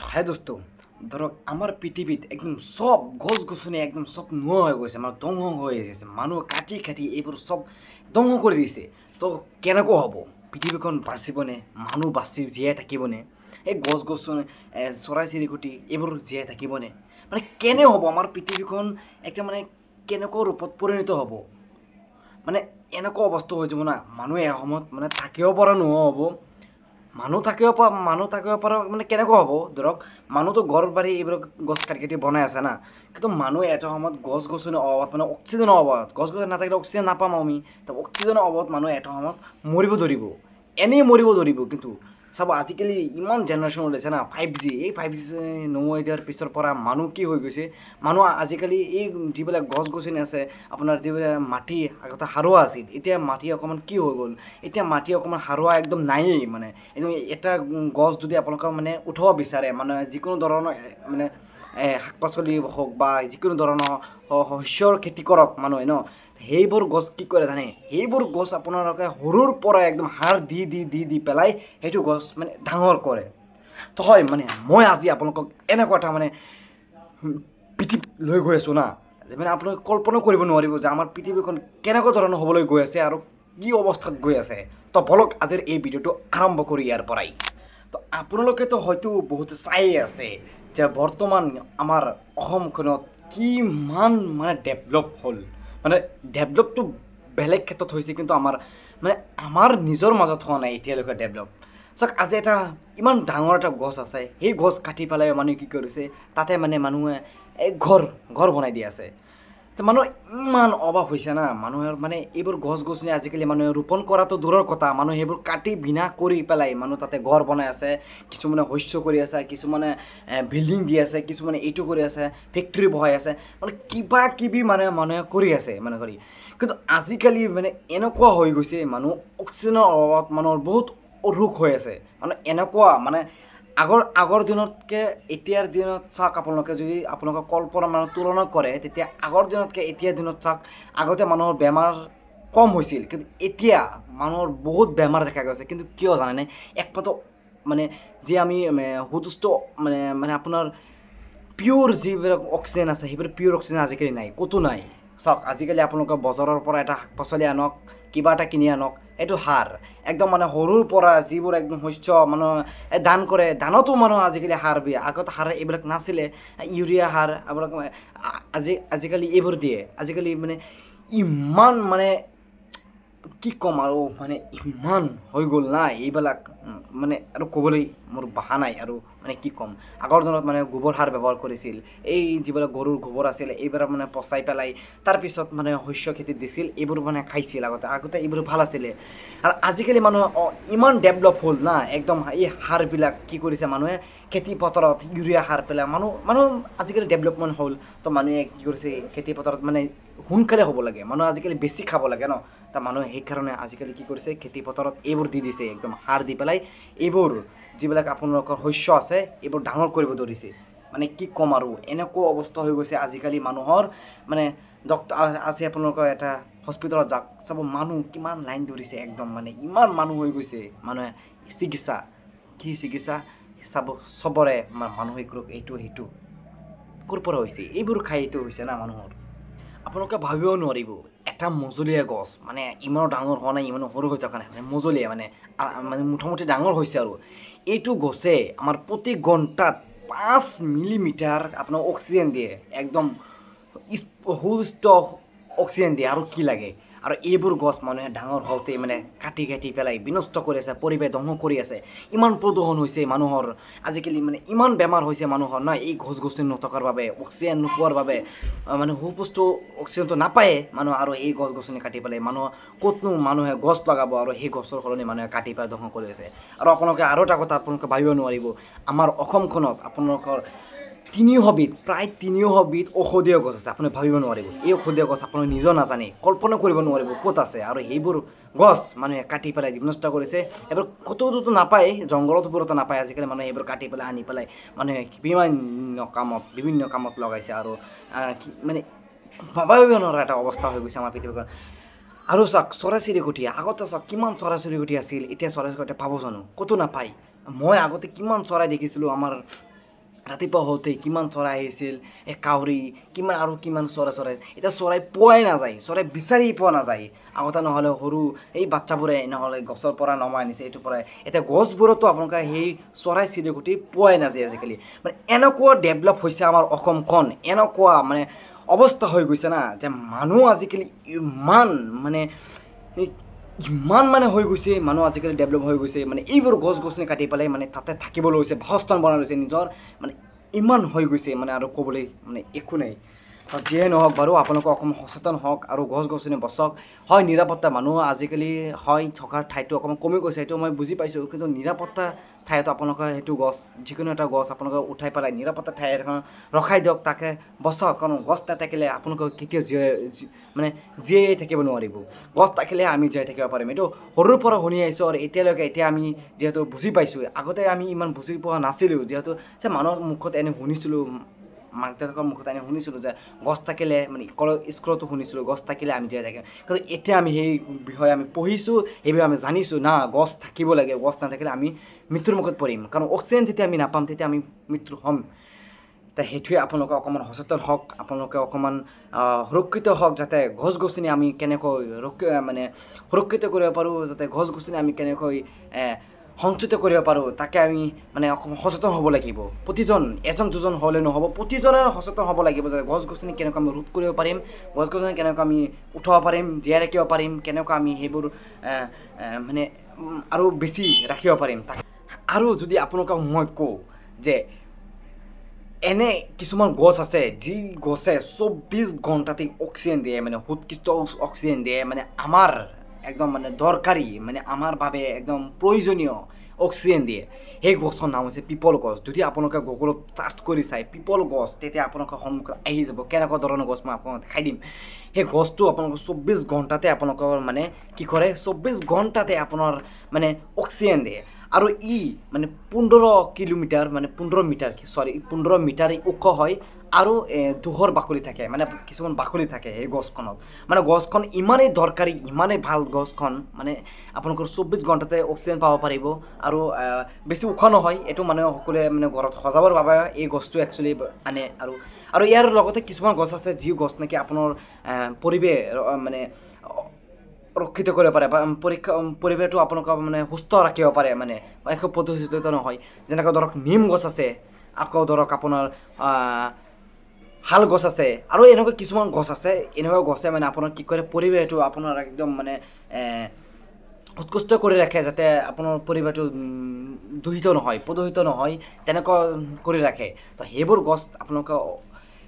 হয় দোস্ত, ধৰক আমাৰ পৃথিৱীত একদম চব গছ গছনি একদম চব নোহোৱা হৈ গৈছে, মানে ধ্বংস হৈ গৈছে। মানুহ কাটি কাটি এইবোৰ চব ধ্বংস কৰি দিছে। তো কেনেকুৱা হ'ব? পৃথিৱীখন বাচিবনে? মানুহ বাচি জীয়াই থাকিবনে? এই গছ গছনি, চৰাই চিৰিকটি এইবোৰ জীয়াই থাকিবনে? মানে কেনে হ'ব আমাৰ পৃথিৱীখন একদম, মানে কেনেকুৱা ৰূপত পৰিণত হ'ব? মানে এনেকুৱা অৱস্থা হৈ যাব না, মানুহে এসময়ত মানে থাকিব পৰা নোহোৱা হ'ব। মানুহ থাকিব পৰা মানে কেনেকুৱা হ'ব? ধৰক মানুহটো ঘৰ বাৰী এইবিলাক গছ কাটি কাটি বনাই আছে না, কিন্তু মানুহ এটা সময়ত গছ গছনিৰ অভাৱত, মানে অক্সিজেনৰ অভাৱত, গছ গছনি নাথাকিলে অক্সিজেন নাপাম আমি। তো অক্সিজেনৰ অভাৱত মানুহ এটা সময়ত মৰিব ধৰিব, এনেই মৰিব ধৰিব। কিন্তু চাব, আজিকালি ইমান জেনেৰেশ্যন ওলাইছে না, 5G। এই 5G নোমোৱাই দিয়াৰ পিছৰ পৰা মানুহ কি হৈ গৈছে, মানুহ আজিকালি এই যিবিলাক গছ গছনি আছে আপোনাৰ, যিবিলাক মাটি আগতে সাৰুৱা আছিল, এতিয়া মাটি অকণমান কি হৈ গ'ল, এতিয়া মাটি অকণমান সাৰুৱা একদম নায়েই। মানে একদম এটা গছ যদি আপোনালোকে মানে উঠাব বিচাৰে, মানে যিকোনো ধৰণৰ মানে শাক পাচলি হওক বা যিকোনো ধৰণৰ শস্যৰ খেতি কৰক মানুহে ন, সেইবোৰ গছ কি কৰে জানে? সেইবোৰ গছ আপোনালোকে সৰুৰ পৰা একদম সাৰ দি দি দি দি পেলাই সেইটো গছ মানে ডাঙৰ কৰে। তো হয়, মানে মই আজি আপোনালোকক এনেকুৱা এটা মানে পৃথিৱীত লৈ গৈ আছোঁ না, যে মানে আপোনালোকে কল্পনা কৰিব নোৱাৰিব যে আমাৰ পৃথিৱীখন কেনেকুৱা ধৰণৰ হ'বলৈ গৈ আছে আৰু কি অৱস্থাত গৈ আছে। তো বলক, আজিৰ এই ভিডিঅ'টো আৰম্ভ কৰি ইয়াৰ পৰাই। তো আপোনালোকেতো হয়তো বহুত চায়ে আছে যে বৰ্তমান আমাৰ অসমখনত কিমান মানে ডেভলপ হ'ল। মানে ডেভলপটো বেলেগ ক্ষেত্ৰত হৈছে, কিন্তু আমাৰ মানে আমাৰ নিজৰ মাজত হোৱা নাই এতিয়ালৈকে ডেভলপ। চাওক, আজি এটা ইমান ডাঙৰ এটা গছ আছে, সেই গছ কাটি পেলাই মানুহে কি কৰিছে, তাতে মানে মানুহে এই ঘৰ ঘৰ বনাই দি আছে। তো মানুহৰ ইমান অভাৱ হৈছে না, মানুহৰ মানে এইবোৰ গছ গছনি আজিকালি মানুহে ৰোপণ কৰাটো দূৰৰ কথা, মানুহে সেইবোৰ কাটি বিনাশ কৰি পেলাই মানুহ তাতে ঘৰ বনাই আছে, কিছুমানে শস্য কৰি আছে, কিছুমানে বিল্ডিং দি আছে, কিছুমানে এইটো কৰি আছে, ফেক্টৰী বহাই আছে, মানে কিবা কিবি মানে মানুহে কৰি আছে মানে কৰি। কিন্তু আজিকালি মানে এনেকুৱা হৈ গৈছে, মানুহ অক্সিজেনৰ অভাৱত মানুহৰ বহুত ৰোগ হৈ আছে। মানে এনেকুৱা মানে আগৰ আগৰ দিনতকৈ এতিয়াৰ দিনত চাওক, আপোনালোকে যদি আপোনালোকে কল্পনা মানে তুলনা কৰে, তেতিয়া আগৰ দিনতকৈ এতিয়াৰ দিনত চাওক, আগতে মানুহৰ বেমাৰ কম হৈছিল, কিন্তু এতিয়া মানুহৰ বহুত বেমাৰ দেখা গৈছে। কিন্তু কিয় জানেনে? একমাত্ৰ মানে যি আমি সুদুষ্ট মানে মানে আপোনাৰ পিয়'ৰ যিবিলাক অক্সিজেন আছে, সেইবিলাক পিয়'ৰ অক্সিজেন আজিকালি নাই, ক'তো নাই। চাওক, আজিকালি আপোনালোকে বজাৰৰ পৰা এটা শাক পাচলি আনক, কিবা এটা কিনি আনক, এইটো সাৰ একদম মানে সৰুৰ পৰা যিবোৰ একদম শস্য মানুহ এই ধান কৰে, ধানতো মানুহ আজিকালি সাৰ দিয়ে। আগতে সাৰ এইবিলাক নাছিলে, ইউৰিয়া সাৰ আপোনালোক আজিকালি এইবোৰ দিয়ে। আজিকালি মানে ইমান মানে কি ক'ম আৰু, মানে ইমান হৈ গ'ল না এইবিলাক, মানে আৰু ক'বলৈ মোৰ ভাষা নাই আৰু মানে কি ক'ম। আগৰ দিনত মানে গোবৰ সাৰ ব্যৱহাৰ কৰিছিল, এই যিবিলাক গৰুৰ গোবৰ আছিল, এইবিলাক মানে পচাই পেলাই তাৰপিছত মানে শস্য খেতিত দিছিল, এইবোৰ মানে খাইছিল আগতে। আগতে এইবোৰ ভাল আছিলে। আৰু আজিকালি মানুহ ইমান ডেভলপ হ'ল না, একদম এই সাৰবিলাক কি কৰিছে মানুহে, খেতি পথাৰত ইউৰিয়া সাৰ পেলাই মানুহ মানুহ আজিকালি ডেভেলপমেণ্ট হ'ল। তো মানুহে কি কৰিছে, খেতি পথাৰত মানে সোনকালে হ'ব লাগে, মানুহ আজিকালি বেছি খাব লাগে ন, তা মানুহে সেইকাৰণে আজিকালি কি কৰিছে, খেতি পথাৰত এইবোৰ দি দিছে, একদম সাৰ দি পেলাই এইবোৰ যিবিলাক আপোনালোকৰ শস্য আছে, এইবোৰ ডাঙৰ কৰিব ধৰিছে। মানে কি ক'ম আৰু, এনেকুৱা অৱস্থা হৈ গৈছে আজিকালি মানুহৰ। মানে ডক্তৰ আছে, আপোনালোকৰ এটা হস্পিটেলত যাওক, চাব মানুহ কিমান লাইন ধৰিছে, একদম মানে ইমান মানুহ হৈ গৈছে। মানুহে চিকিৎসা কি চিকিৎসা চাব, চবৰে মানসিক ৰোগ, এইটো সেইটো ক'ৰ পৰা হৈছে? এইবোৰ খাই এইটো হৈছে না মানুহৰ। আপোনালোকে ভাবিব নোৱাৰিব, এটা মজলীয়া গছ, মানে ইমানো ডাঙৰ হোৱা নাই, ইমানো সৰু হৈ থকা নাই, মানে মজলীয়া মানে মানে মোটামুটি ডাঙৰ হৈছে আৰু এইটো গছে আমাৰ প্ৰতি ঘণ্টাত 5 মিলিমিটাৰ আপোনাৰ অক্সিজেন দিয়ে, একদম সুস্থ অক্সিজেন দিয়ে। আৰু কি লাগে? আৰু এইবোৰ গছ মানুহে ডাঙৰ হওঁতে মানে কাটি কাটি পেলাই বিনষ্ট কৰি আছে, পৰিৱেশ ধ্বংস কৰি আছে। ইমান প্ৰদূষণ হৈছে মানুহৰ, আজিকালি মানে ইমান বেমাৰ হৈছে মানুহৰ না, এই গছ গছনি নথকাৰ বাবে, অক্সিজেন নোপোৱাৰ বাবে, মানে সুপুষ্ট অক্সিজেনটো নাপায়ে মানুহ। আৰু এই গছ গছনি কাটি পেলাই মানুহ ক'তনো মানুহে গছ লগাব? আৰু সেই গছৰ সলনি মানুহে কাটি পেলাই ধ্বংস কৰি আছে। আৰু আপোনালোকে আৰু এটা কথা আপোনালোকে ভাবিব নোৱাৰিব, আমাৰ অসমখনত আপোনালোকৰ 300বিধ, প্ৰায় 300বিধ ঔষধীয় গছ আছে। আপুনি ভাবিব নোৱাৰিব, এই ঔষধীয় গছ আপুনি নিজেও নাজানে, কল্পনা কৰিব নোৱাৰিব ক'ত আছে। আৰু সেইবোৰ গছ মানুহে কাটি পেলাই বিনষ্ট কৰিছে। এইবোৰ ক'তোতো নাপায়, জংঘলতবোৰতো নাপায়। আজিকালি মানুহে সেইবোৰ কাটি পেলাই আনি পেলাই মানুহে বিভিন্ন কামত লগাইছে। আৰু মানে ভাবিব নোৱাৰা এটা অৱস্থা হৈ গৈছে আমাৰ পৃথিৱীখন। আৰু চাওক, চৰাই চিৰিকটি, আগতে চাওক কিমান চৰাই চিৰিকটি আছিল, এতিয়া চৰাই চিৰিকটি পাব জানো? ক'তো নাপায়। মই আগতে কিমান চৰাই দেখিছিলোঁ আমাৰ ৰাতিপুৱা হওঁতে কিমান চৰাই আহিছিল, এই কাউৰী কিমান আৰু কিমান চৰাই চৰাই। এতিয়া চৰাই পোৱাই নাযায়, চৰাই বিচাৰি পোৱা নাযায়। আগতে নহ'লে সৰু এই বাচ্চাবোৰে নহ'লে গছৰ পৰা নমাই আনিছে এইটোৰ পৰাই। এতিয়া গছবোৰতো আপোনালোকে সেই চৰাই চিৰিকটি পোৱাই নাযায় আজিকালি। মানে এনেকুৱা ডেভেলপ হৈছে আমাৰ অসমখন, এনেকুৱা মানে অৱস্থা হৈ গৈছে না যে মানুহ আজিকালি ইমান মানে ইমান মানে হৈ গৈছে, মানুহ আজিকালি ডেভেলপ হৈ গৈছে, মানে এইবোৰ গছ গছনি কাটি পেলাই মানে তাতে থাকিব লৈছে, বাসস্থান বনাই লৈছে নিজৰ, মানে ইমান হৈ গৈছে মানে আৰু ক'বলৈ মানে একো নাই। আৰু যিয়ে নহওক বাৰু, আপোনালোকে অকণমান সচেতন হওক আৰু গছ গছনি বচাওক। হয়, নিৰাপত্তা মানুহ আজিকালি হয় থকাৰ ঠাইটো অকণমান কমি গৈছে, সেইটো মই বুজি পাইছোঁ। কিন্তু নিৰাপত্তা ঠাইত আপোনালোকে সেইটো গছ, যিকোনো এটা গছ আপোনালোকে উঠাই পেলাই নিৰাপত্তা ঠাই এখন ৰখাই দিয়ক, তাকে বচাওক। কাৰণ গছ নাথাকিলে আপোনালোকে কেতিয়াও জীয়াই মানে জীয়াই থাকিব নোৱাৰিব। গছ থাকিলে আমি জীয়াই থাকিব পাৰিম। এইটো সৰুৰ পৰা শুনি আহিছোঁ আৰু এতিয়ালৈকে এতিয়া আমি যিহেতু বুজি পাইছোঁ। আগতে আমি ইমান বুজি পোৱা নাছিলোঁ, যিহেতু যে মানুহৰ মুখত এনে শুনিছিলোঁ, মাক দেউতাকৰ মুখত এনে শুনিছিলোঁ যে গছ থাকিলে মানে স্কুলতো শুনিছিলোঁ গছ থাকিলে আমি জীয়াই থাকিম। কিন্তু এতিয়া আমি সেই বিষয়ে আমি পঢ়িছোঁ, সেই বিষয়ে আমি জানিছোঁ না গছ থাকিব লাগে, গছ নাথাকিলে আমি মৃত্যুৰ মুখত পৰিম। কাৰণ অক্সিজেন যেতিয়া আমি নাপাম তেতিয়া আমি মৃত্যু হ'ম। তে সেইটোৱে আপোনালোকে অকণমান সচেতন হওক, আপোনালোকে অকণমান সুৰক্ষিত হওক, যাতে গছ গছনি আমি কেনেকৈ মানে সুৰক্ষিত কৰিব পাৰোঁ, যাতে গছ গছনি আমি কেনেকৈ সঞ্চিত কৰিব পাৰোঁ, তাকে আমি মানে অকণমান সচেতন হ'ব লাগিব। প্ৰতিজন, এজন দুজন হ'লে নহ'ব, প্ৰতিজনে সচেতন হ'ব লাগিব যে গছ গছনি কেনেকৈ আমি ৰোধ কৰিব পাৰিম, গছ গছনি কেনেকৈ আমি উঠাব পাৰিম, জীয়াই ৰাখিব পাৰিম, কেনেকৈ আমি সেইবোৰ মানে আৰু বেছি ৰাখিব পাৰিম তাক। আৰু যদি আপোনালোকক মই কওঁ যে এনে কিছুমান গছ আছে যি গছে 24 ঘণ্টাতে অক্সিজেন দিয়ে, মানে উৎকৃষ্ট অক্সিজেন দিয়ে, মানে আমাৰ একদম মানে দৰকাৰী, মানে আমাৰ বাবে একদম প্ৰয়োজনীয় অক্সিজেন দিয়ে, সেই গছৰ নাম হৈছে পিপল গছ। যদি আপোনালোকে গুগলত চাৰ্চ কৰি চায় পিপল গছ, তেতিয়া আপোনালোকৰ সন্মুখত আহি যাব কেনেকুৱা ধৰণৰ গছ, মই আপোনাক দেখাই দিম। সেই গছটো আপোনালোকৰ 24 ঘণ্টাতে আপোনালোকৰ মানে কি কৰে, 24 ঘণ্টাতে আপোনাৰ মানে অক্সিজেন দিয়ে। আৰু ই মানে 15 কিলোমিটাৰ, মানে 15 মিটাৰ, চৰি, 15 মিটাৰ ওখ হয় আৰু 200 বাকলি থাকে, মানে কিছুমান বাকলি থাকে সেই গছখনত। মানে গছখন ইমানেই দৰকাৰী, ইমানেই ভাল গছখন, মানে আপোনালোকৰ 24 ঘণ্টাতে অক্সিজেন পাব পাৰিব আৰু বেছি ওখ নহয়। এইটো মানে সকলোৱে মানে ঘৰত সজাবৰ বাবে এই গছটো একচুৱেলি আনে। আৰু আৰু ইয়াৰ লগতে কিছুমান গছ আছে যি গছ নেকি আপোনাৰ পৰিৱেশ মানে ৰক্ষিত কৰিব পাৰে বা পৰীক্ষা পৰিৱেশটো আপোনালোকৰ মানে সুস্থ ৰাখিব পাৰে, মানে একো প্ৰদূষিত নহয়। যেনেকৈ ধৰক নিম গছ আছে, আকৌ ধৰক আপোনাৰ শাল গছ আছে, আৰু এনেকুৱা কিছুমান গছ আছে। এনেকুৱা গছে মানে আপোনাৰ কি কৰে, পৰিৱেশটো আপোনাৰ একদম মানে উৎকৃষ্ট কৰি ৰাখে, যাতে আপোনাৰ পৰিৱেশটো দূষিত নহয়, প্ৰদূষিত নহয়, তেনেকুৱা কৰি ৰাখে। তো সেইবোৰ গছ আপোনালোকে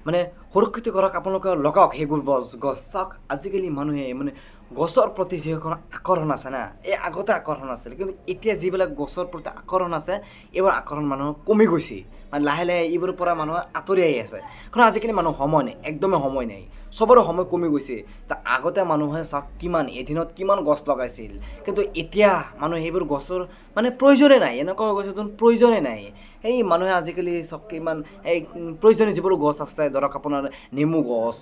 মানে সুৰক্ষিত কৰক, আপোনালোকে লগাওক সেইবোৰ গছ। চাওক, আজিকালি মানুহে মানে গছৰ প্ৰতি যিসকল আকৰ্ষণ আছে না, এই আগতে আকৰ্ষণ আছিল, কিন্তু এতিয়া যিবিলাক গছৰ প্ৰতি আকৰ্ষণ আছে, এইবোৰ আকৰ্ষণ মানুহৰ কমি গৈছে। মানে লাহে লাহে এইবোৰৰ পৰা মানুহ আঁতৰি আহি আছে। কাৰণ আজিকালি মানুহ সময় নাই, একদমেই সময় নাই, চবৰে সময় কমি গৈছে। ত আগতে মানুহে চাওক কিমান এদিনত কিমান গছ লগাইছিল, কিন্তু এতিয়া মানুহে সেইবোৰ গছৰ মানে প্ৰয়োজনেই নাই, এনেকুৱা হৈ গৈছে যেন প্ৰয়োজনেই নাই। সেই মানুহে আজিকালি চাওক কিমান এই প্ৰয়োজনীয় যিবোৰ গছ আছে, ধৰক আপোনাৰ নেমু গছ,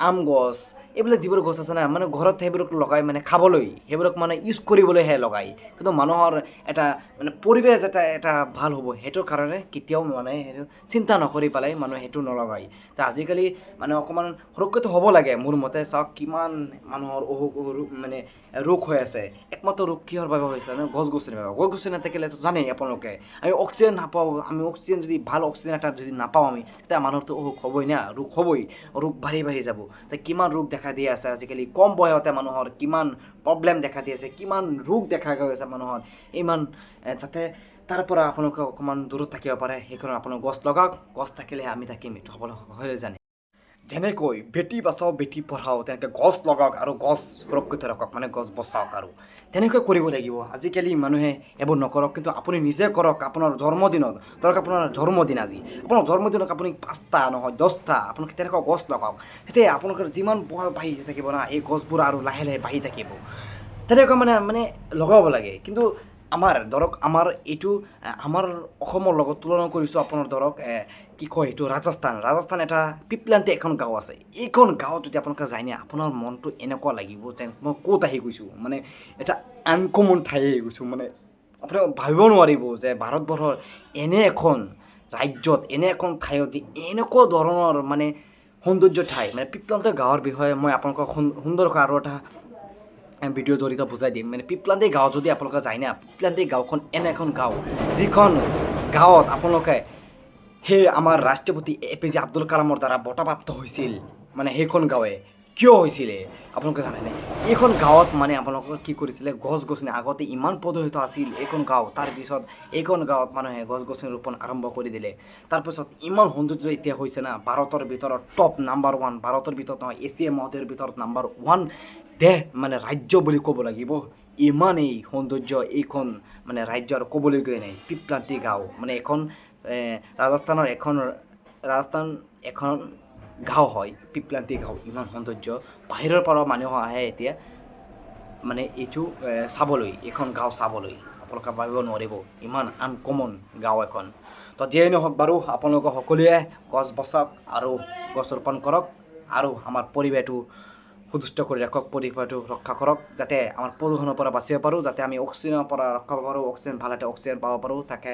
আম গছ, এইবিলাক যিবোৰ গছ আছে না, মানে ঘৰত সেইবোৰক লগাই মানে খাবলৈ, সেইবোৰক মানে ইউজ কৰিবলৈহে লগায়। কিন্তু মানুহৰ এটা মানে পৰিৱেশ এটা এটা ভাল হ'ব সেইটোৰ কাৰণে কেতিয়াও মানে সেইটো চিন্তা নকৰি পেলাই মানুহে সেইটো নলগায়। তো আজিকালি মানে অকণমান সুৰক্ষিত হ'ব লাগে মোৰ মতে। চাওক কিমান মানুহৰ অসুখ মানে ৰোগ হৈ আছে। একমাত্ৰ ৰোগ কিহৰ বাবে হৈছে? মানে গছ গছনিৰ বাবে। গছ গছনি নাথাকিলেতো জানেই আপোনালোকে আমি অক্সিজেন নাপাওঁ। আমি অক্সিজেন যদি ভাল অক্সিজেন এটা যদি নাপাওঁ আমি, তেতিয়া মানুহৰতো অসুখ হ'বই না, ৰোগ হ'বই, ৰোগ বাঢ়ি বাঢ়ি যাব। তে কিমান ৰোগ দেখা দি আছে আজিকালি, কম বয়সতে মানুহৰ কিমান প্ৰব্লেম দেখা দি আছে, কিমান ৰোগ দেখা গৈ আছে মানুহৰ ইমান, যাতে তাৰ পৰা আপোনালোকে অকণমান দূৰত থাকিব পাৰে, সেইকাৰণে আপোনালোক গছ লগাওক। গছ থাকিলেহে আমি থাকিম, এইটো সকলোৱে সকলোৱে জানে। যেনেকৈ বেটি বচাও বেটি পঢ়াও, তেনেকৈ গছ লগাওক আৰু গছ সুৰক্ষিত ৰাখক, মানে গছ বচাওক, আৰু তেনেকৈ কৰিব লাগিব। আজিকালি মানুহে এইবোৰ নকৰক, কিন্তু আপুনি নিজে কৰক। আপোনাৰ জন্মদিনত, ধৰক আপোনাৰ জন্মদিন আজি, আপোনাৰ জন্মদিনত আপুনি 5টা নহয় 10টা আপোনালোকে তেনেকুৱা গছ লগাওক। তেতিয়া আপোনালোকৰ যিমান বয়স বাঢ়ি থাকিব না, এই গছবোৰ আৰু লাহে লাহে বাঢ়ি থাকিব। তেনেকুৱা মানে মানে লগাব লাগে। কিন্তু আমাৰ ধৰক আমাৰ এইটো আমাৰ অসমৰ লগত তুলনা কৰিছোঁ, আপোনাৰ ধৰক কি কয় এইটো ৰাজস্থান, ৰাজস্থান এটা পিপলান্তি এখন গাঁও আছে। এইখন গাঁৱত যদি আপোনালোকে যায় নে, আপোনাৰ মনটো এনেকুৱা লাগিব যেন মই ক'ত আহি গৈছোঁ, মানে এটা আনকমন ঠাই আহি গৈছোঁ। মানে আপুনি ভাবিব নোৱাৰিব যে ভাৰতবৰ্ষৰ এনে এখন ৰাজ্যত, এনে এখন ঠাইত যে এনেকুৱা ধৰণৰ মানে সৌন্দৰ্য ঠাই, মানে পিপলান্তি গাঁৱৰ বিষয়ে মই আপোনালোকক সুন্দৰকৈ আৰু এটা ভিডিঅ' জৰিয়তে বুজাই দিম। মানে পিপলান্তি গাঁও যদি আপোনালোকে যায় না, পিপলান্তি গাঁওখন এনে এখন গাঁও, যিখন গাঁৱত আপোনালোকে সেই আমাৰ ৰাষ্ট্ৰপতি এ.পি.জে. আব্দুল কালামৰ দ্বাৰা বঁটাপ্ৰাপ্ত হৈছিল। মানে সেইখন গাঁৱে কিয় হৈছিলে আপোনালোকে জানেনে? এইখন গাঁৱত মানে আপোনালোকৰ কি কৰিছিলে, গছ গছনি আগতে ইমান প্ৰদূষিত আছিল এইখন গাঁও। তাৰপিছত এইখন গাঁৱত মানুহে গছ গছনি ৰোপণ আৰম্ভ কৰি দিলে। তাৰপিছত ইমান সৌন্দৰ্য এতিয়া হৈছে না, ভাৰতৰ ভিতৰত টপ নাম্বাৰ 1, ভাৰতৰ ভিতৰত নহয়, এছিয়া মহাদেশৰ ভিতৰত নাম্বাৰ 1 দেশ, মানে ৰাজ্য বুলি ক'ব লাগিব। ইমানেই সৌন্দৰ্য এইখন মানে ৰাজ্য আৰু ক'বলগীয়া নাই। পিপলান্তি গাঁও মানে এখন ৰাজস্থানৰ এখন, ৰাজস্থান এখন গাঁও হয় পিপলান্তি গাঁও। ইমান সৌন্দৰ্য, বাহিৰৰ পৰাও মানুহ আহে এতিয়া মানে এইটো চাবলৈ, এইখন গাঁও চাবলৈ। আপোনালোকে ভাবিব নোৱাৰিব, ইমান আনকমন গাঁও এখন। তো যিয়েই নহওক বাৰু, আপোনালোকে সকলোৱে গছ বচাওক আৰু গছ ৰোপণ কৰক আৰু আমাৰ পৰিৱেশটো সুদৃষ্ট কৰি ৰাখক, পৰিৱেশটো ৰক্ষা কৰক, যাতে আমাৰ প্ৰদূষণৰ পৰা বাচিব পাৰোঁ, যাতে আমি অক্সিজেনৰ পৰা ৰক্ষা পাব পাৰোঁ, অক্সিজেন, ভাল এটা অক্সিজেন পাব পাৰোঁ। তাকে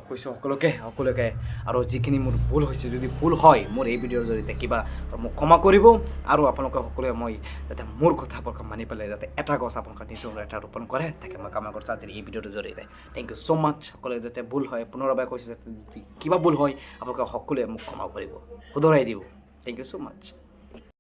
কৈছোঁ সকলোকে সকলোকে। আৰু যিখিনি মোৰ ভুল হৈছে, যদি ভুল হয় মোৰ এই ভিডিঅ'ৰ জৰিয়তে কিবা, তো মোক ক্ষমা কৰিব। আৰু আপোনালোকে সকলোৱে মই যাতে মোৰ কথা আপোনালোকে মানি পেলাই যাতে এটা গছ আপোনালোকে নিজৰ এটা ৰোপণ কৰে, তাকে মই কামনা কৰিছোঁ আজিৰ এই ভিডিঅ'টোৰ জৰিয়তে। Thank you so much সকলোৱে। যাতে ভুল হয়, পুনৰবাৰ কৈছোঁ, যাতে যদি কিবা ভুল হয়, আপোনালোকে সকলোৱে মোক ক্ষমা কৰিব, শুধৰাই দিব। Thank you so much.